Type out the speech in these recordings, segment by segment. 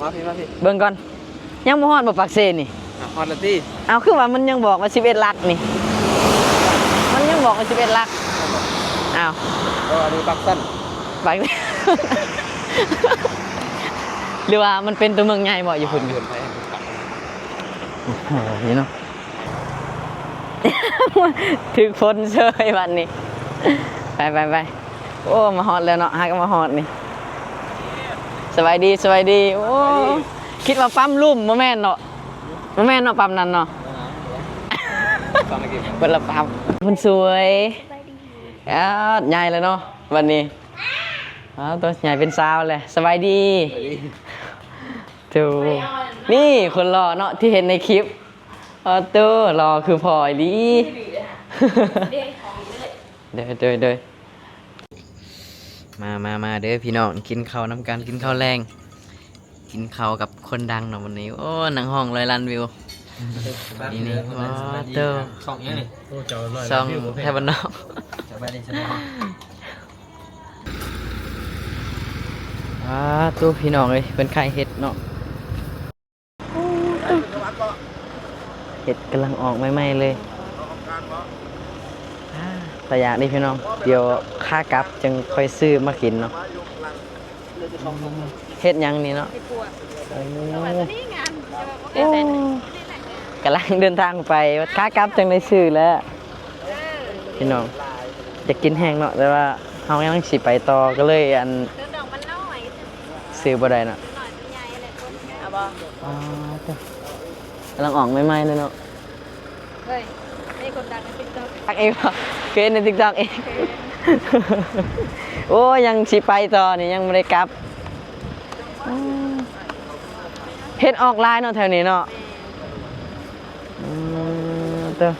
ມາພີ້ ມາພີ້ ເບິ່ງກ່ອນ ຍັງບໍ່ຮອດບໍ່ປາກເຊນີ້? ອ່ະ ຮອດແລ້ວຕິ. ອ້າວ ຄືວ່າມັນຍັງບອກວ່າສິບເອັດຫຼັກນີ້ ມັນຍັງບອກວ່າສິບເອັດຫຼັກ. ອ້າວ ບໍ່ ອັນນີ້ປາກຊັນ ປາກ ຫຼືວ່າມັນເປັນຕົວເມືອງໃຫຍ່ບໍ່ຢູ່ພຸ້ນ? ເອີ ນີ້ເນາະ ຖືກຝົນເສີຍບັດນີ້. ໄປໆໆ ໂອ້ ມາຮອດແລ້ວເນາະ ຫາກໍມາຮອດນີ້. ສະບາຍດີ ສະບາຍດີ. ໂອ້ ຄິດວ່າປ້ຳລຸ່ມ ບໍ່ແມ່ນເນາະ ບໍ່ແມ່ນເນາະ ປ້ຳນັ້ນເນາະ ຄົນລະປ້ຳ. ຄົນສວຍ ອ້າວ ໃຫຍ່ແລ້ວເນາະບັດນີ້. ອ້າວ ໂຕໃຫຍ່ເປັນສາວແລ້ວ. ສະບາຍດີ ສະບາຍດີ. ໂຕ ນີ້ຄົນຫຼໍ່ເນາະ ທີ່ເຫັນໃນຄລິບ. ໂອ້ ໂຕຫຼໍ່ຄືພໍ່ອີ່ຫຼີ. ໂດຍ ໂດຍ ໂດຍ. ມາ ມາ ມາເດີພີ່ນ້ອງ ກິນເຂົ້ານຳກັນ ກິນເຂົ້າແລງ ກິນເຂົ້າກັບຄົນດັງເນາະມື້ນີ້. ໂອ້ ນັກຮ້ອງຮ້ອຍລ້ານວິວ ນີ້ໆ. ໂອ້ ໂຕ ຊ່ອງຫຍັງນີ້? ໂອ້ ເຈົ້າຮ້ອຍລ້ານວິວ ຊ່ອງໄທບ້ານນອກ. ສະບາຍດີ ສະບາຍດີ. ອ້າ ໂຕ ພີ່ນ້ອງເອີຍ ເພິ່ນຂາຍເຫັດເນາະ. ເຫັດກຳລັງອອກໃໝ່ໆເລີຍ. ຕາຢາກເດ້ພີ່ນ້ອງ ດຽວຂາກັບຈຶ່ງຄ່ອຍຊື້ມາກິນເນາະ. ເຫັດຫຍັງນີ້ເນາະ? ເຫັດປວກ. ໂອ້ ໂອ້ ກຳລັງເດີນທາງໄປ ຂາກັບຈັ່ງໄດ້ຊື້ແລ້ວ. ພີ່ນ້ອງ ຢາກກິນແຮງເນາະ ແຕ່ວ່າເຮົາຍັງຊິໄປຕໍ່ ກໍເລີຍອັນ ຊື້ບໍ່ໄດ້ເນາະ. ເອົາບໍ່? ອໍ ກຳລັງອອກໃໝ່ໆເລີຍເນາະ. ເຮີ້ຍ ນີ້ຄົນດັງໃນຕິກຕັອກ ຕັກເອງບໍ່? ເຟສໃນຕິກຕັອກເອງ. ໂອ້ ຍັງຊິໄປຕໍ່ນີ້ ຍັງບໍ່ໄດ້ກັບ. ເຫັດອອກຫຼາຍເນາະແຖວນີ້ເນາະ. ອືມ ເຕີ ອ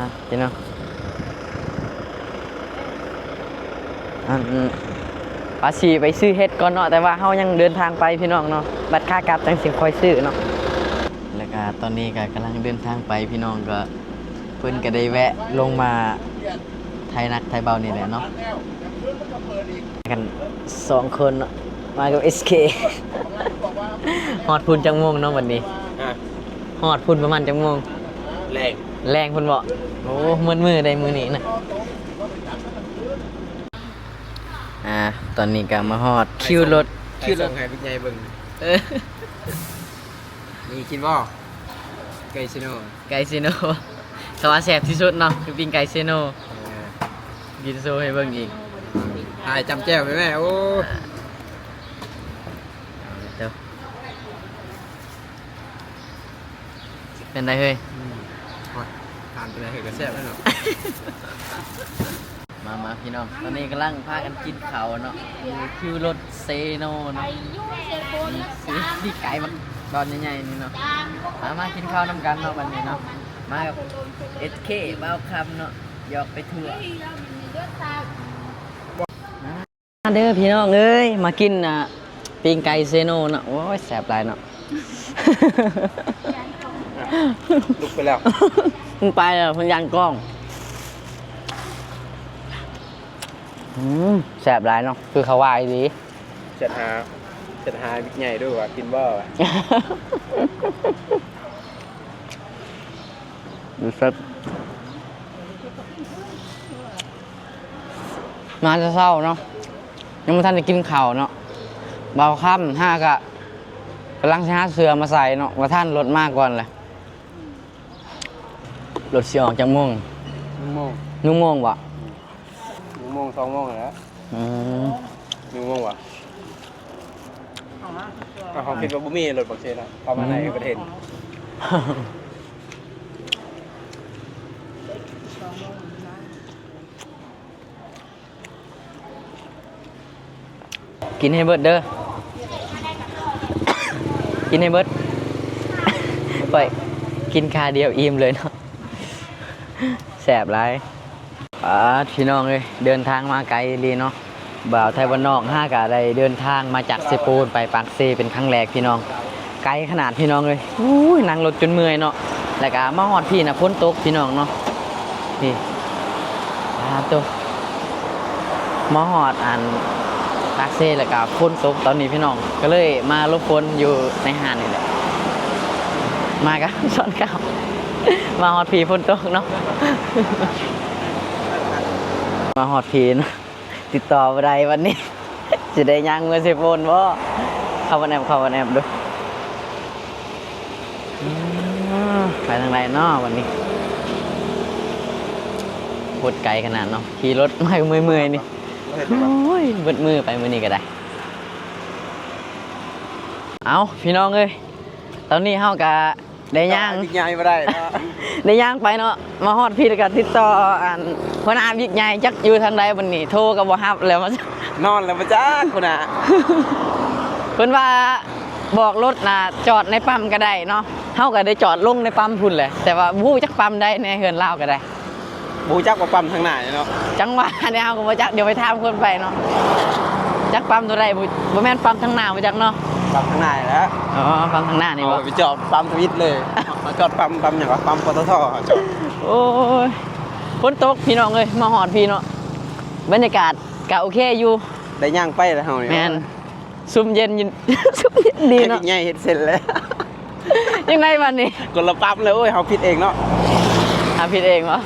າ ພີ່ນ້ອງ ອັນ ວ່າຊິໄປຊື້ເຫັດກ່ອນເນາະ ແຕ່ວ່າເຮົາຍັງເດີນທາງໄປພີ່ນ້ອງເນາະ ບັດຂາກັບຈັ່ງຊິຄ່ອຍຊື້ເນາະ. ແລ້ວກະຕອນນີ້ກະກຳລັງເດີນທາງໄປພີ່ນ້ອງ ກະເພິ່ນກະໄດ້ແວະລົງມາໄທໜັກໄທເບົານີ້ແຫຼະເນາະ. ກັນສອງຄົນເນາະ ມາກັບເອສເຄ. ຮອດພຸ້ນຈັກໂມງເນາະບັດນີ້? ຮະ? ຮອດພຸ້ນປະມານຈັກໂມງ? ແລງ ແລງພຸ້ນບໍ? ໂອ້ ໝົດມື້ໄດ້ມື້ນີ້ນະ. ອາ ຕອນນີ້ກະມາຮອດຄິວລົດ ຄິວລົດ ໃຫ້ລູກໃຫຍ່ເບິ່ງ. ເອີ ນີ້ກິນບໍ່? ໄກ່ເຊໂນ ໄກ່ເຊໂນ ເຂົາວ່າແຊບທີ່ສຸດເນາະ ຄືປີ້ງໄກ່ເຊໂນ. ເອີ ກິນໂຊໃຫ້ເບິ່ງອີກ ຖ່າຍຈ້ຳແຈ່ວໄປແມ່. ໂອ້ ເອົາເດີ ເປັນໃດເຮີ້ຍ? ອືມ ໂອ້ຍ ທານໄປເລີຍເຮີ້ຍ ກະແຊບແລ້ວເນາະ. ມາໆ ພີ່ນ້ອງ ຕອນນີ້ກຳລັງພາກັນກິນເຂົ້າເນາະ ຢູ່ຄິວລົດເຊໂນເນາະ. ນີ້ຊື້ປີ້ງໄກ່ມາຕອນໃຫຍ່ໆນີ້ເນາະ. ມາ ມາກິນເຂົ້ານຳກັນເນາະບັດນີ້ເນາະ. ມາກັບເອສເຄ ບ່າວຄຳເນາະ ຢອກໄປທົ່ວ. ມາເດີພີ່ນ້ອງເອີຍ ມາກິນ ອ່າ ປີ້ງໄກ່ເຊໂນເນາະ. ໂອ້ຍ ແຊບຫຼາຍເນາະ. ລຸກໄປແລ້ວ ມັນໄປແລ້ວ ມັນຢ້ານກ້ອງ. ອືມ ແຊບຫຼາຍເນາະ ຄືເຂົາວ່າອີ່ຫຼີ. ຈັດຫາ ຈັດຫາວິກໃຫຍ່ດູວ່າກິນບໍ່? ມາແຕ່ເຊົ້າເນາະ ຍັງບໍ່ທັນໄດ້ກິນເຂົ້າເນາະ. ບ່າວຄຳຫາກະກຳລັງຊິຫາເສື້ອມາໃສ່ເນາະ ບໍ່ທັນ ລົດມາກ່ອນແຫຼະ. ລົດຊິອອກຈັກໂມງ? ໜຶ່ງໂມງ ໜຶ່ງໂມງບໍ? ອືມ ໜຶ່ງໂມງ ສອງໂມງຫັ້ນແຫຼະ. ອືມ ໜຶ່ງໂມງບໍ? ເຮົາຄິດວ່າບໍ່ມີລົດບັກເຊນະ ເຂົ້າມາໃນປະເທດ. ກິນໃຫ້ເບິດເດີ ກິນໃຫ້ເບິດ. ຂ້ອຍກິນຄາດຽວອີ່ມເລີຍເນາະ ແຊບຫຼາຍ. ປາດ ພີ່ນ້ອງເອີຍ ເດີນທາງມາໄກອີ່ຫຼີເນາະ. ບ່າວໄທບ້ານນອກຫາກະໄດ້ເດີນທາງມາຈາກເຊໂປນໄປປາກເຊເປັນຄັ້ງແລກພີ່ນ້ອງ. ໄກຂະໜາດພີ່ນ້ອງເອີຍ. ໂອ້ຍ ນັ່ງລົດຈົນເມື່ອຍເນາະ. ແລ້ວກະມາຮອດພີ້ນະ ຝົນຕົກພີ່ນ້ອງເນາະ. ນີ້ ປາດໂທ້ ມາຮອດອັນປາກ ເຊ ແລ້ວກະຝົນຕົກຕອນນີ້ພີ່ນ້ອງ ກໍເລີຍມາຫຼົບຝົນຢູ່ໃນຮ້ານນີ້ແຫຼະ. ມາກັບສອນເກົ່າ ມາຮອດພີ້ຝົນຕົກເນາະ ມາຮອດພີ້ເນາະ ຕິດຕໍ່ບໍ່ໄດ້ບັດນີ້ ຊິໄດ້ຍ່າງເມືອເຊໂປນບໍ່? ເຂົ້າມາແນມ ເຂົ້າມາແນມດູ. ອືມ ໄປທາງໃດເນາະບັດນີ້? ໂຄດໄກຂະໜາດເນາະ ຂີ່ລົດມາກໍເມື່ອຍໆນີ້. ໂອ້ຍ ເບິດມື້ໄປມື້ນີ້ກໍໄດ້. ເອົ້າ ພີ່ນ້ອງເອີຍ ຕອນນີ້ເຮົາກໍໄດ້ຍ່າງ ໄປຫາວິກໃຫຍ່ບໍ່ໄດ້ເນາະ ໄດ້ຍ່າງໄປເນາະ ມາຮອດພີ້ແລ້ວກໍຕິດຕໍ່ອັນຫົວໜ້າວິກໃຫຍ່ ຈັກຢູ່ທາງໃດບັດນີ້ ໂທກໍບໍ່ຮັບແລ້ວ ນອນແລ້ວບໍ່ຈັກ ຫົວໜ້າ ເພິ່ນວ່າບອກລົດນະຈອດໃນປ້ຳກໍໄດ້ເນາະ ເຮົາກໍໄດ້ຈອດລົງໃນປ້ຳພຸ້ນແຫຼະ ແຕ່ວ່າບໍ່ຮູ້ຈັກປ້ຳໃດໃນເຮືອນລາວກໍໄດ້. ບໍ່ຮູ້ຈັກວ່າປ້ຳທາງໜ້າເນາະ. ຈັ່ງວ່າແນວ ເຮົາກໍບໍ່ຈັກ ດຽວໄປຖາມຄົນໄປເນາະ. ຈັກປ້ຳຕົວໃດ ບໍ່ ບໍ່ແມ່ນປ້ຳທາງໜ້າບໍ່ຈັກເນາະ. ປ້ຳທາງໜ້ານີ້ແຫຼະ. ອໍ ປ້ຳທາງໜ້ານີ້ບໍ່? ເອົາໄປຈອດປ້ຳທຳອິດເລີຍ. ມາຈອດປ້ຳ ປ້ຳຫຍັງວະ? ປ້ຳ ປຕທ ຈອດ. ໂອ້ຍ ຝົນຕົກພີ່ນ້ອງເອີຍ ມາຮອດພີ້ເນາະ. ບັນຍາກາດກໍໂອເຄຢູ່. ໄດ້ຍ່າງໄປແລ້ວເຮົານີ້. ແມ່ນ. ຊຸ່ມເຢັນຢູ່ ຊຸ່ມເຢັນດີເນາະ. ໃຫ້ໃຫຍ່ເຮັດເສັ້ນແຫຼະ. ຈັ່ງໃດບັດນີ້? ຄົນລະປ້ຳເລີຍ. ໂອ້ຍ ເຮົາຜິດເອງເນາະ. ເຮົາຜິດເອງບໍ່?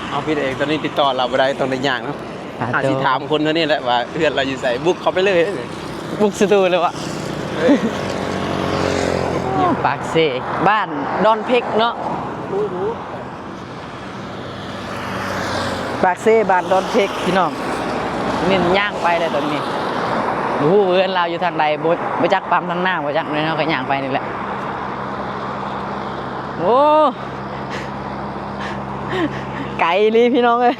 ເຮົາຜິດເອງ. ຕອນນີ້ຕິດຕໍ່ລາວບໍ່ໄດ້ ຕ້ອງໄດ້ຍ່າງເນາະ. ຫາຊິຖາມຄົນແຖວນີ້ແຫຼະວ່າເຮືອນລາວຢູ່ໃສ ບຸກເຂົ້າໄປເລີຍ. ບຸກສະຕູເລີຍວະ? ເອີ ປາກເຊ ບ້ານດອນເພັກເນາະ. ປາກເຊ ບ້ານດອນເພັກ ພີ່ນ້ອງ. ນີ້ຍ່າງໄປແລ້ວຕອນນີ້ ບໍ່ຮູ້ເຮືອນລາວຢູ່ທາງໃດ ບໍ່ ບໍ່ຈັກປ້ຳທາງໜ້າ ບໍ່ຈັກ ແມ່ນເຮົາກໍຍ່າງໄປນີ້ແຫຼະ. ໂອ້ ໄກອີ່ຫຼີພີ່ນ້ອງເອີຍ.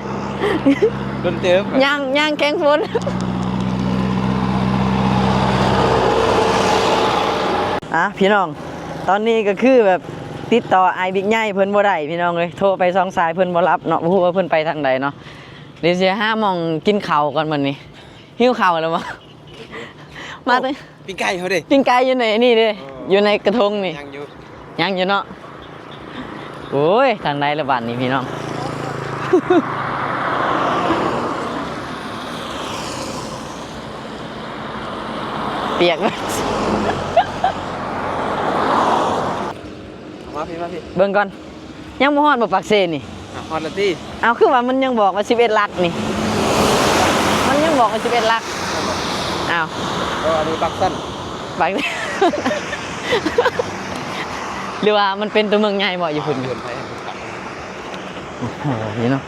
ດົນເຕີບ. ຍ່າງ ຍ່າງແຂ່ງຝົນ. ອ່ະ ພີ່ນ້ອງ ຕອນນີ້ກໍຄືແບບ ຕິດຕໍ່ອ້າຍບິກໃຫຍ່ເພິ່ນບໍ່ໄດ້ພີ່ນ້ອງເອີຍ. ໂທໄປສອງສາຍເພິ່ນບໍ່ຮັບເນາະ. ບໍ່ຮູ້ວ່າເພິ່ນໄປທາງໃດເນາະ. ດຽວຊິຫາໝ່ອງກິນເຂົ້າກ່ອນບັດນີ້. ຫິວເຂົ້າແລ້ວບໍ່? ມາແຕ່ ໂອ້ ປີ້ງໄກ່ເຮົາເດ້. ປີ້ງໄກ່ຢູ່ໃນນີ້ເດ້ ເອີ ຢູ່ໃນກະທົງນີ້. ຍັງຢູ່ ຍັງຢູ່ເນາະ. ໂອ້ຍ ທາງໃດລະບາດນີ້ພີ່ນ້ອງ. ປຽກ. ມາພີ້ ມາພີ້ ເບິ່ງກ່ອນ. ຍັງບໍ່ຮອດບໍ່ປາກເຊນີ້? ອ່ະ ຮອດແລ້ວຕິ. ເອົ້າ ຄືວ່າມັນຍັງບອກວ່າສິບເອັດຫຼັກນີ້? ມັນຍັງບອກວ່າສິບເອັດຫຼັກ. ອ້າວ ເອີ ອັນນີ້ປັກຊັ້ນ ປັກ ຫຼືວ່າມັນເປັນຕົວເມືອງໃຫຍ່ບໍ່ຢູ່ພຸ້ນ? ໂອ້ໂຫ ນີ້ເນາະ.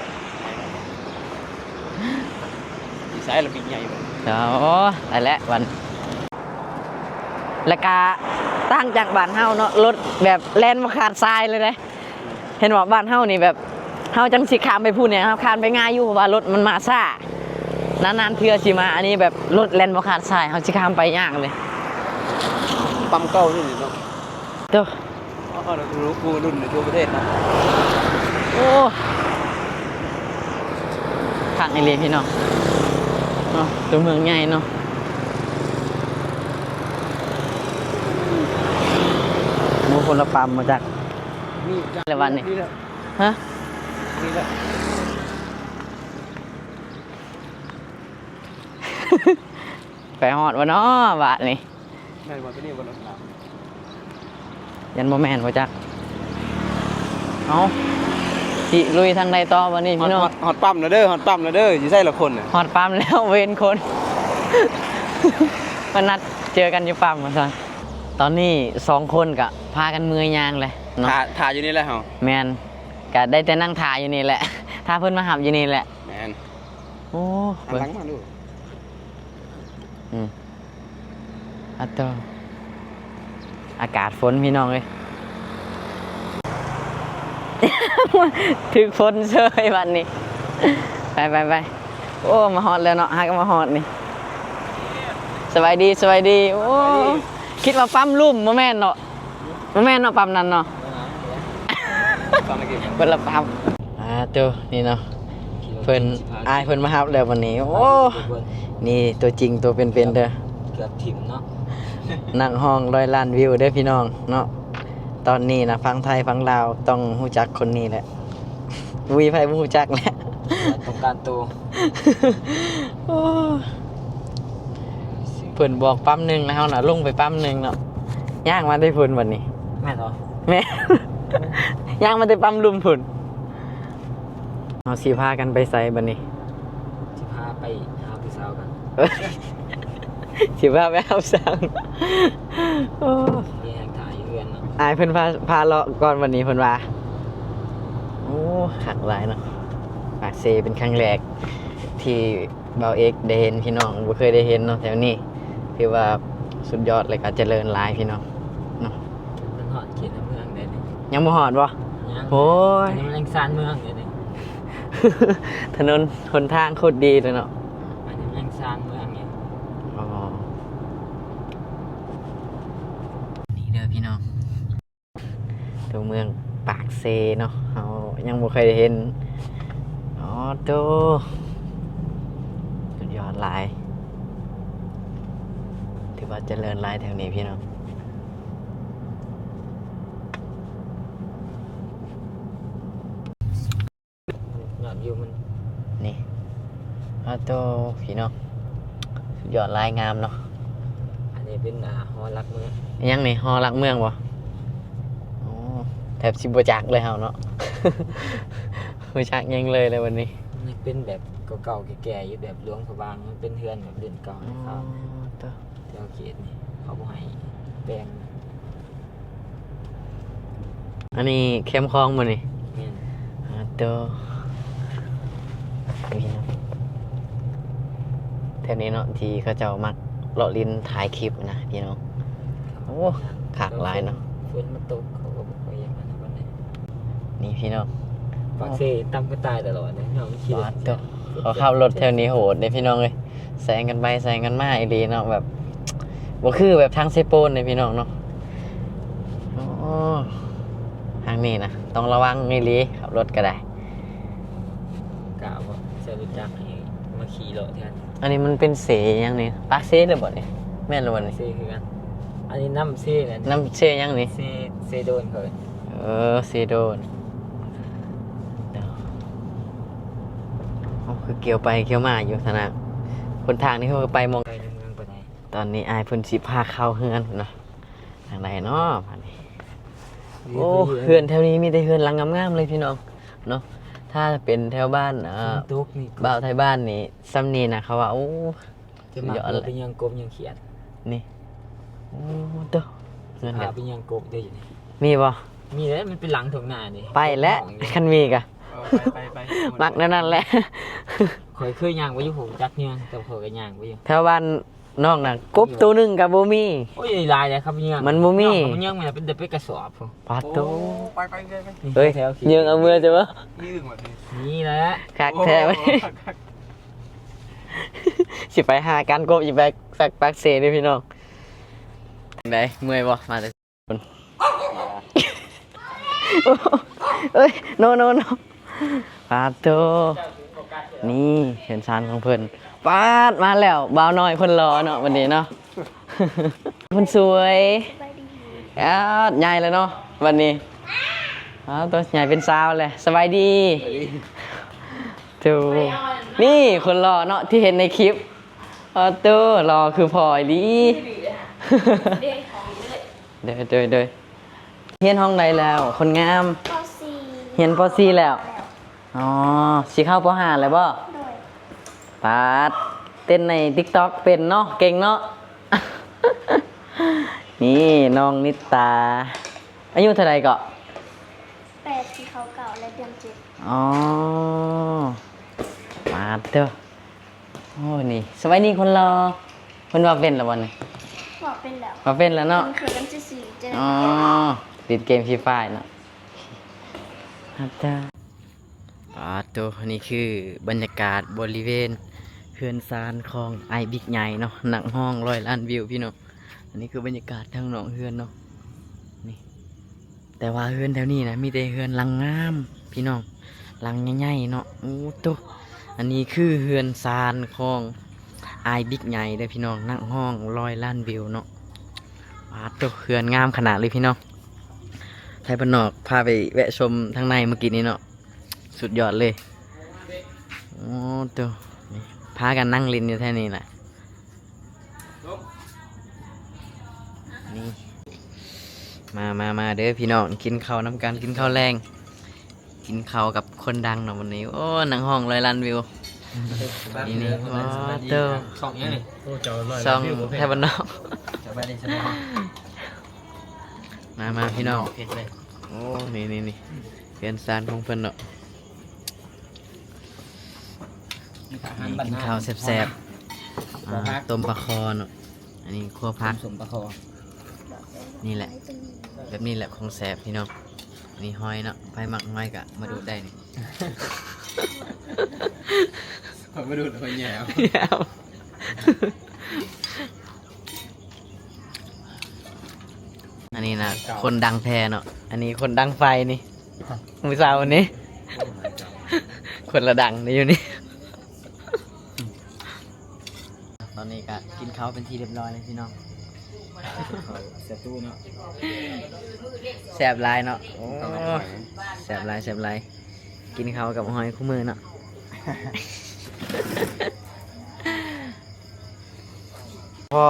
ຢູ່ໃສລະບິກໃຫຍ່? ໂອ້ ຕາຍແລ້ວບັດ. ແລ້ວກະຕ່າງຈາກບ້ານເຮົາເນາະ ລົດແບບແລ່ນບໍ່ຂາດສາຍເລີຍເດ້. ເຫັນບໍ່ ບ້ານເຮົານີ້ແບບ ເຮົາຈັ່ງຊິຂ້າມໄປພຸ້ນນີ້ ເຮົາຂ້າມໄປງ່າຍຢູ່ ເພາະວ່າລົດມັນມາຊ້າ ນານໆເທື່ອຊິມາ. ອັນນີ້ແບບລົດແລ່ນບໍ່ຂາດສາຍ ເຮົາຊິຂ້າມໄປຍາກເລີຍ. ປ້ຳເກົ່ານີ້ເນາະ. ໂທ້ ອໍ ລຸ້ນໃນທົ່ວປະເທດເນາະ. ໂອ້ ຄັກອີ່ຫຼີພີ່ນ້ອງເນາະ ຕົວເມືອງໃຫຍ່ເນາະ. ໂອ້ ຄົນລະປ້ຳມາຈາກ ນີ້ ລະວັນນີ້ ນີ້ແຫຼະ ຮະ ນີ້ແຫຼະ. ໄປຮອດບໍ່ເນາະບາດນີ້? ແມ່ນບໍ່ ຕົວນີ້ບໍ່ລົດລາວ? ຍັງບໍ່ແມ່ນບໍ່ຈັກ. ເອົ້າ ຊິລຸຍທາງໃດຕໍ່ບັດນີ້ພີ່ນ້ອງ? ຮອດ ຮອດປ້ຳແລ້ວເດີ ຮອດປ້ຳແລ້ວເດີ. ຢູ່ໃສລະຄົນ? ຮອດປ້ຳແລ້ວ ເວນຄົນ ມານັດເຈີກັນຢູ່ປ້ຳວ່າຊັ້ນ. ຕອນນີ້ສອງຄົນກະພາກັນເມື່ອຍຍ່າງແຫຼະເນາະ. ຖ້າ ຖ້າຢູ່ນີ້ແຫຼະເຮົາ. ແມ່ນ ກະໄດ້ແຕ່ນັ່ງຖ້າຢູ່ນີ້ແຫຼະ ຖ້າເພິ່ນມາຮັບຢູ່ນີ້ແຫຼະ. ແມ່ນ. ໂອ້ ຫັນຫຼັງມາດູ. ອືມ ອາໂຕ ອາກາດຝົນພີ່ນ້ອງເອີຍ ຖືກຝົນເສີຍບັດນີ້. ໄປ ໄປ ໄປ. ໂອ້ ມາຮອດແລ້ວເນາະ ຫາກໍມາຮອດນີ້. ສະບາຍດີ ສະບາຍດີ. ໂອ້ ຄິດວ່າປ້ຳລຸ່ມ ບໍ່ແມ່ນເນາະ. ບໍ່ແມ່ນເນາະ ປ້ຳນັ້ນເນາະ ຄົນລະປ້ຳ. ອ່າ ໂຕນີ້ເນາະ ເພິ່ນ ອ້າຍເພິ່ນມາຮັບແລ້ວບັດນີ້. ໂອ້ ນີ້ຕົວຈິງຕົວເປັນໆເດີ ເກືອບຖິ້ມເນາະ. ນັກຮ້ອງຮ້ອຍລ້ານວິວເດີພີ່ນ້ອງເນາະ. ຕອນນີ້ນະ ຝັ່ງໄທຝັ່ງລາວຕ້ອງຮູ້ຈັກຄົນນີ້ແຫຼະ ບໍ່ມີໃຜບໍ່ຮູ້ຈັກແຫຼະ ຕ້ອງການໂຕ. ໂອ້ ເພິ່ນບອກປ້ຳໜຶ່ງ ແລ້ວເຮົານະລົງໄປປ້ຳໜຶ່ງເນາະ ຍ່າງມາແຕ່ພຸ້ນບັດນີ້. ແມ່ນບໍ່? ແມ່ນ ຍ່າງມາແຕ່ປ້ຳລຸ່ມພຸ້ນ. ເຮົາຊິພາກັນໄປໃສບັດນີ້? ຊິພາໄປຫາຜູ້ສາວກັນ. ຊິພາໄປຫາຜູ້ສາວ. ໂອ້ ມີແຮງຖ່າຍຢູ່ເຮືອນເນາະ. ອ້າຍເພິ່ນພາ ພາເລາະກ່ອນບັດນີ້ ເພິ່ນວ່າ. ໂອ້ ຄັກຫຼາຍເນາະ ປາກເຊເປັນຄັ້ງແລກທີ່ ບ່າວເອກໄດ້ເຫັນ ພີ່ນ້ອງບໍ່ເຄີຍໄດ້ເຫັນເນາະ ແຖວນີ້ຖືວ່າສຸດຍອດ ແລະກະຈະເລີນຫຼາຍ ພີ່ນ້ອງເນາະ. ມັນຮອດເຂດໃນເມືອງແລ້ວນີ້. ຍັງບໍ່ຮອດບໍ່? ຍັງ. ໂອ້ຍ ອັນນີ້ມັນຍັງຊານເມືອງຢູ່ນີ້. ຖະໜົນຫົນທາງໂຄດດີເລີຍເນາະ. ອັນນີ້ມັນຍັງຊານເມືອງຢູ່. ອໍ ນີ້ເດີພີ່ນ້ອງ. ຕົວເມືອງປາກເຊເນາະ ເຮົາຍັງບໍ່ເຄີຍໄດ້ເຫັນ. ອໍ ໂຕ ສຸດຍອດຫຼາຍ ຖືວ່າຈະເລີນຫຼາຍແຖວນີ້ພີ່ນ້ອງ. ຍອດວິວມັນນີ້ ອາໂຕ ພີ່ນ້ອງ ສຸດຍອດຫຼາຍ ງາມເນາະ. ອັນນີ້ເປັນ ອ່າ ຫໍຫຼັກເມືອງ. ຫຍັງນີ້ ຫໍຫຼັກເມືອງບໍ່? ໂອ້ ແທບຊິບໍ່ຈັກເລີຍເຮົາເນາະ ບໍ່ຈັກຫຍັງເລີຍແລ້ວບັດນີ້. ມັນເປັນແບບເກົ່າໆ ແກ່ໆ ຢູ່ ແບບຫຼວງພະບາງ ມັນເປັນເຮືອນແບບລຸ້ນເກົ່າ. ອໍ ໂຕ ແຖວເຂດນີ້ເຂົາບໍ່ໃຫ້ແປງ. ອັນນີ້ແຄມຂອງບໍ່ນີ້? ແມ່ນ. ອາໂຕ ນີ້ເນາະ ແຖວນີ້ເນາະ ທີ່ເຂົາເຈົ້າມັກເລາະຫຼິ້ນຖ່າຍຄລິບນະ ພີ່ນ້ອງ. ໂອ້ ຄັກຫຼາຍເນາະ. ຝົນມາຕົກເຂົາກໍບໍ່ຄ່ອຍຢາກອັນນັ້ນປານໃດ. ນີ້ພີ່ນ້ອງ ປາກເຊຕຳກັນຕາຍຕະຫຼອດເດ້ເນາະ ມັນຂີ່ລົດ. ປາດໂທ້ ເຂົາຂັບລົດແຖວນີ້ໂຫດເດ້ພີ່ນ້ອງເອີຍ ແຊງກັນໄປແຊງກັນມາອີ່ຫຼີເນາະ ແບບບໍ່ຄືແບບທາງເຊໂປນເດ້ພີ່ນ້ອງເນາະ. ໂອ້ ທາງນີ້ນະຕ້ອງລະວັງອີ່ຫຼີ ຂັບລົດກໍໄດ້. ກະວ່າໃຊ້ລົດຈັກໃຫ້ມາຂີ່ເລາະແທນ. ອັນນີ້ມັນເປັນເຊຫຍັງນີ້? ປາກເຊເລີຍບໍ່ນີ້? ແມ່ນແລ້ວບໍ່ນີ້? ເຊຄືກັນ. ອັນນີ້ນ້ຳເຊນະ. ນ້ຳເຊຫຍັງນີ້? ເຊ ເຊໂດນເຂົາເອີ້ນ. ເອີ ເຊໂດນ. ເອົາ ຄືກ່ຽວໄປກ່ຽວມາຢູ່ຊັ້ນນະ. ຫົນທາງນີ້ເຂົາກໍໄປໝ່ອງ ໄກໃນເມືອງປານໃດ. ຕອນນີ້ອ້າຍເພິ່ນຊິພາເຂົ້າເຮືອນເນາະ. ທາງໃດເນາະບາດນີ້? ໂອ້ ເຮືອນແຖວນີ້ມີແຕ່ເຮືອນຫຼັງງາມໆເລີຍພີ່ນ້ອງເນາະ. ຖ້າເປັນແຖວບ້ານ ເອີ ບໍ່າວໄທບ້ານນີ້ ສ່ຳນີ້ນະ ເຂົາວ່າ ໂອ້ ຈະມັກເປັນຫຍັງກົບຫຍັງຂຽດນີ້. ໂອ້ ໂຕ ເຮືອນກັນເປັນຫຍັງກົບເດ້ຢູ່ນີ້. ມີບໍ່? ມີແຫຼະ ມັນເປັນຫຼັງທົ່ງໜ້ານີ້. ໄປແຫຼະ ຄັນມີກະ ເອີ ໄປໆໆ ມັກແນວນັ້ນແຫຼະ. ຂ້ອຍເຄີຍຍ່າງໄປຢູ່ ຮູ້ຈັກເຮືອນ ແຕ່ຂ້ອຍກໍຍ່າງໄປຢູ່ ແຖວບ້ານ ນ້ອງນະ ກົບໂຕໜຶ່ງກໍບໍ່ມີ. ໂອ້ຍ ຫຼາຍແລ້ວຄັບເຍືອງ. ມັນບໍ່ມີ ເຍືອງມັນເປັນແຕ່ເປັນກະສອບພຸ້ນ. ປາດໂຕ ໂອ້ ໄປໆໆໆ. ເຮີ້ຍ ເຍືອງເອົາເມືອແລ້ວບໍ່? ມີແຫຼະ ຄັກແທ້. ໂອ້ ຊິໄປຫາການກົບ ຊິໄປສັກປາກເຊເດີພີ່ນ້ອງ. ຈັ່ງໃດ ເມື່ອຍບໍ່? ມາແຕ່ ເອີຍ ໂນໆໆ. ປາດໂທ ນີ້ເຮືອນຊານຂອງເພິ່ນ. ປາດ ມາແລ້ວ ບ່າວນ້ອຍຄົນຫຼໍ່ເນາະ ບັດນີ້ເນາະ ຄົນສວຍ. ປາດ ໃຫຍ່ແລ້ວເນາະບັດນີ້. ອ້າວ ໂຕໃຫຍ່ເປັນສາວແລ້ວ. ສະບາຍດີ ໂຕ. ນີ້ຄົນຫຼໍ່ເນາະ ທີ່ເຫັນໃນຄລິບ. ປາດໂທ ຫຼໍ່ຄືພໍ່ອີ່ຫຼີ. ໂດຍ ໂດຍ ໂດຍ. ຮຽນຫ້ອງໃດແລ້ວ ຄົນງາມ? ປໍສີ່. ຮຽນປໍສີ່ແລ້ວ. ອໍ ຊິເຂົ້າປໍຫ້າແລ້ວບໍ່? ໂດຍ. ປາດ ເຕັ້ນໃນຕິກຕັອກເປັນເນາະ ເກັ່ງເນາະ. ນີ້ນ້ອງນິດຕາ ອາຍຸເທົ່າໃດເກາະ? ແປດ ຊິເຂົ້າເກົ້າແລ້ວ ເດືອນເຈັດ. ອໍ ປາດເດີ. ໂອ້ ນີ້ ສະບາຍດີຄົນຫຼໍ່. ເພິ່ນເວົ້າເປັນແລ້ວບໍ່ນີ້? ເວົ້າເປັນແລ້ວ. ເວົ້າເປັນແລ້ວເນາະ. ເຂີນໆຊື່ໆ. ອໍ ຕິດເກມຟຣີຟາຍເນາະ. ອາຈານ ປາດໂທ ນີ້ຄືບັນຍາກາດບໍລິເວນເຮືອນຊານຂອງອ້າຍບິກໃຫຍ່ເນາະ ນັກຮ້ອງຮ້ອຍລ້ານວິວ ພີ່ນ້ອງ. ອັນນີ້ຄືບັນຍາກາດທາງນອກເຮືອນເນາະ ນີ້. ແຕ່ວ່າເຮືອນແຖວນີ້ນະ ມີແຕ່ເຮືອນຫຼັງງາມພີ່ນ້ອງ ຫຼັງໃຫຍ່ໆເນາະ. ໂອ້ໂຕ ອັນນີ້ຄືເຮືອນຊານຂອງອ້າຍບິກໃຫຍ່ເດີພີ່ນ້ອງ ນັກຮ້ອງຮ້ອຍລ້ານວິວເນາະ. ປາດໂຕ ເຮືອນງາມຂະໜາດເລີຍພີ່ນ້ອງ. ໄທບ້ານນອກພາໄປແວະຊົມທາງໃນມື້ກີ້ນີ້ເນາະ ສຸດຍອດເລີຍ. ໂອ້ໂຕ ນີ້ ພາກັນນັ່ງຫຼິ້ນຢູ່ແຖວນີ້ແຫຼະ. ມາ ມາ ມາເດີພີ່ນ້ອງ ກິນເຂົ້ານຳກັນ ກິນເຂົ້າແລງ ກິນເຂົ້າກັບຄົນດັງເນາະມື້ນີ້. ໂອ້ ນັກຮ້ອງຮ້ອຍລ້ານວິວ ນີ້ ນີ້ ໂອ້ ສະບາຍດີ ໂອ້ ເຈົ້າ ຊ່ອງຫຍັງນີ້? ໂອ້ ເຈົ້າ ຊ່ອງໄທບ້ານນອກ ສະບາຍດີ ສະບາຍດີ. ມາ ມາພີ່ນ້ອງ ໂອ້ ນີ້ ນີ້ ນີ້ ເຮືອນຊານຂອງເພິ່ນເນາະ. ນີ້ກິນເຂົ້າແຊບໆ ອ່າ ຕົ້ມປາຄໍ່ເນາະ ອັນນີ້ຂົ້ວຜັກ ຕົ້ມປາຄໍ່ ນີ້ແຫຼະ ແບບນີ້ແຫຼະຂອງແຊບພີ່ນ້ອງ. ອັນນີ້ຫອຍເນາະ ໃຜມັກຫອຍກະມາດູດໄດ້ນີ້ ຂ້ອຍມາດູດແລ້ວຂ້ອຍແຍ່ວ ແຍ່ວ. ອັນນີ້ນະ ຄົນດັງແທ້ເນາະ ອັນນີ້ຄົນດັງໄຟນີ້ ມື້ເຊົ້ານີ້ ຄົນລະດັງນີ້ຢູ່ນີ້. ຕອນນີ້ກະກິນເຂົ້າເປັນທີ່ຮຽບຮ້ອຍແລ້ວພີ່ນ້ອງ ເຂົ້າສະຕູເນາະ ແຊບຫຼາຍເນາະ. ໂອ້ ແຊບຫຼາຍ ແຊບຫຼາຍ ກິນເຂົ້າກັບຫອຍຄູ່ມື້ເນາະ. ພໍ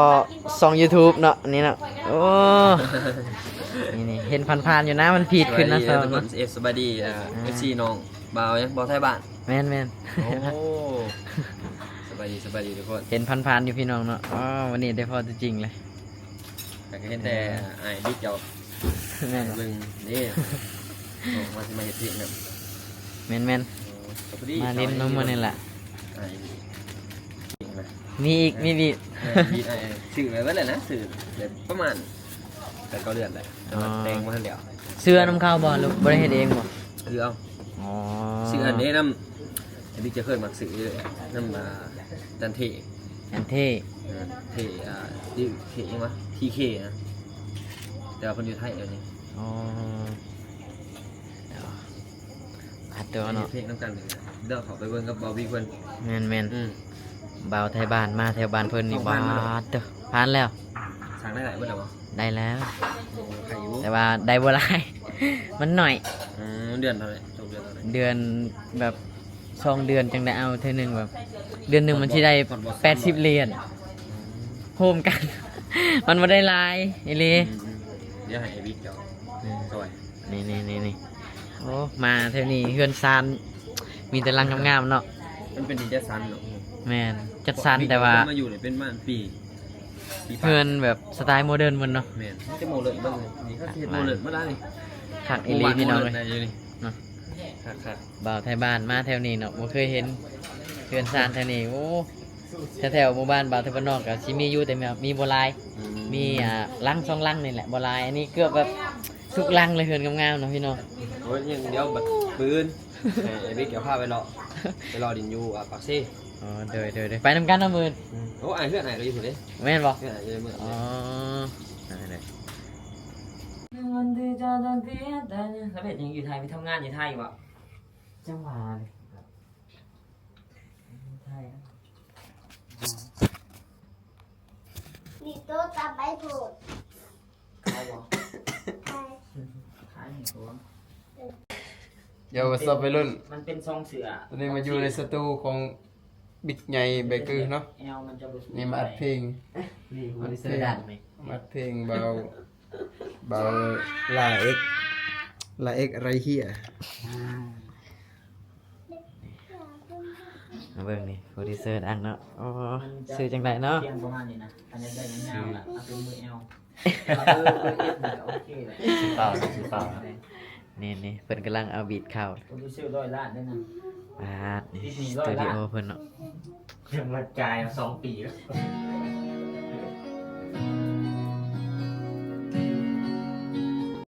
ຊ່ອງຢູທູບເນາະ ນີ້ເນາະ. ໂອ້ ນີ້ໆ ເຫັນຜ່ານໆຢູ່ນະ ມັນພີດຂຶ້ນນະ ສະບາຍດີທຸກຄົນ ເອີ ສະບາຍດີ ອ່າ ອ່າ ເອັຟຊີນ້ອງບ່າວຫຍັງ ບ່າວໄທບ້ານ. ແມ່ນໆ ໂອ້ ສະບາຍດີ ສະບາຍດີທຸກຄົນ ເຫັນຜ່ານໆຢູ່ພີ່ນ້ອງເນາະ. ອໍ ວັນນີ້ໄດ້ພໍຕົວຈິງເລີຍ ແຕ່ກໍເຫັນແຕ່ ເອີ ອ້າຍບິດເຈົ້າ ແມ່ນ ເບິ່ງເດ້ ວ່າຊິມາເຮັດເພງນຳ. ແມ່ນໆ ເອີ ກໍພໍດີ ມາຫຼິ້ນນຳມື້ນີ້ແຫຼະ ອ້າຍ ມີອີກ ມີບີດ ເອີ ບີດ ອ້າຍຊື້ໄວ້ເບິດແລ້ວນະ ຊື້ໄດ້ປະມານແປດເກົ້າເດືອນແລ້ວ ແຕ່ວ່າ ອໍ ແຕ່ງບໍ່ທັນແລ້ວ. ເສື້ອນຳເຂົາບໍ່ ຫຼືບໍ່ໄດ້ເຮັດເອງບໍ່? ຊື້ເອົາ ອໍ ຊື້ອັນນີ້ນຳ ອັນນີ້ຈະເຄີຍມັກຊື້ນຳ ອ່າ ຈັນເທ ຈັນເທ ເອີ ເທ ອ່າ ທີ່ເທຫຍັງວະ ທີເຄນະ ແຕ່ວ່າເພິ່ນຢູ່ໄທດຽວນີ້. ອໍ ເອີ ອັດໂຕເນາະ ເຮັດເພງນຳກັນ ດຽວເຂົ້າໄປເບິ່ງກັບບ່າວບີເພິ່ນ. ແມ່ນໆ ອືມ ບ່າວໄທບ້ານມາແຖວບ້ານເພິ່ນນີ້ ບາດເຕີ ຜ່ານແລ້ວ ສ້າງໄດ້ຫຼາຍເບິດແລ້ວບໍ່? ໄດ້ແລ້ວ ໂອ້ ໄດ້ຢູ່ ແຕ່ວ່າໄດ້ບໍ່ຫຼາຍ ມັນໜ້ອຍ. ອືມ ເດືອນເທົ່າໃດ? ຕົກເດືອນເທົ່າໃດ? ເດືອນແບບ ສອງເດືອນຈັ່ງໄດ້ເອົາເທື່ອໜຶ່ງ ແບບເດືອນໜຶ່ງມັນຊິໄດ້ ຮອດບໍ່ ແປດສິບຫຼຽນ ຮວມກັນ ມັນບໍ່ໄດ້ຫຼາຍອີ່ຫຼີ. ອືມໆ ດຽວໃຫ້ໄອ້ບິດເຈົ້າ ອືມ ຊ່ອຍ. ນີ້ໆໆໆ ໂອ້ ມາແຖວນີ້ເຮືອນຊານມີແຕ່ຫຼັງງາມໆເນາະ ມັນເປັນດິນຈັດສັນເນາະ. ແມ່ນ ຈັດສັນ ແຕ່ວ່າມາຢູ່ນີ້ເປັນປະມານປີ ປີປາຍ ເຮືອນແບບສະໄຕໂມເດີນເພິ່ນເນາະ. ແມ່ນ ມີແຕ່ໂມເດີນເບິດເລີຍ ນີ້ເຂົາຊິເຮັດໂມເດີນໝົດແລ້ວນີ້ ຄັກອີ່ຫຼີພີ່ນ້ອງເອີຍ ເນາະ ຄັກໆ. ບ່າວໄທບ້ານມາແຖວນີ້ເນາະ ບໍ່ເຄີຍເຫັນເຮືອນຊານແຖວນີ້. ໂອ້ ແຖວໆໝູ່ບ້ານບ່າວໄທບ້ານນອກກໍຊິມີຢູ່ ແຕ່ມີບໍ່ຫຼາຍ ອືມ ມີ ອ່າ ຫຼັງສອງຫຼັງນີ້ແຫຼະ ບໍ່ຫຼາຍ. ອັນນີ້ເກືອບແບບທຸກຫຼັງເລີຍ ເຮືອນງາມໆເນາະພີ່ນ້ອງ. ໂອ້ຍ ຍັງດຽວບັດມື້ອື່ນ ເອີ ໄອ້ບິດຈະພາໄປເລາະ ໄປເລາະດິນຢູ່ ອ່າ ປາກເຊ. ອໍ ໂດຍໆໆ ໄປນຳກັນເນາະມື້ອື່ນ. ອືມ ໂອ້ ອ້າຍ ເຮືອນອ້າຍກໍຢູ່ພຸ້ນເດ້. ແມ່ນບໍ່? ເຮືອນອ້າຍກໍຢູ່ມື້ ແມ່ນບໍ່? ອໍ ແລ້ວເຮັດຫຍັງຢູ່ໄທ? ໄປທຳງານຢູ່ໄທບໍ່? ຈັ່ງຫວາເລີຍ ໄທ ນີ້ໂຕຕາໃບໂພດ ຂາຍບໍ່? ຂາຍ ຂາຍໃຫ້ຕົວະ. ໂຢ ວັດຊອບໄວລຸ້ນ ມັນເປັນຊອງເສື້ອ. ຕອນນີ້ມາຢູ່ໃນສະຕູຂອງບິກໃຫຍ່ເບເກີເນາະ. ແອວມັນຈະບໍ່ສູງ ນີ້ມາອັດເພງ ນີ້ໂປຣດິວເຊີດັງນີ້ ມາອັດເພງບ່າວ ບ່າວລາເອັກ ລາເອັກໄຣເຮຍ. ມາເບິ່ງນີ້ ໂປຣດິວເຊີດັງເນາະ. ໂອ້ ມັນຈະ ຊື່ຈັ່ງໃດເນາະ? ພຽງປະມານນີ້ນະ ຄັນຢາກໄດ້ຍາວໆລະເອົາເປັນມືແອວ ເອີ ເອີ ເອັດນີ້ກໍໂອເຄແຫຼະ ຊິເປົ່າ ຊິເປົ່າ. ນີ້ໆ ເພິ່ນກຳລັງເອົາບີດເຂົ້າ ໂປຣດິວເຊີຮ້ອຍລ້ານເດ້ນະ. ປາດ ນີ້ ຕິດໜີ້ຮ້ອຍລ້ານ ສະຕູດິໂອເພິ່ນເນາະ ຍັງມາຈ່າຍສອງປີແລ້ວ.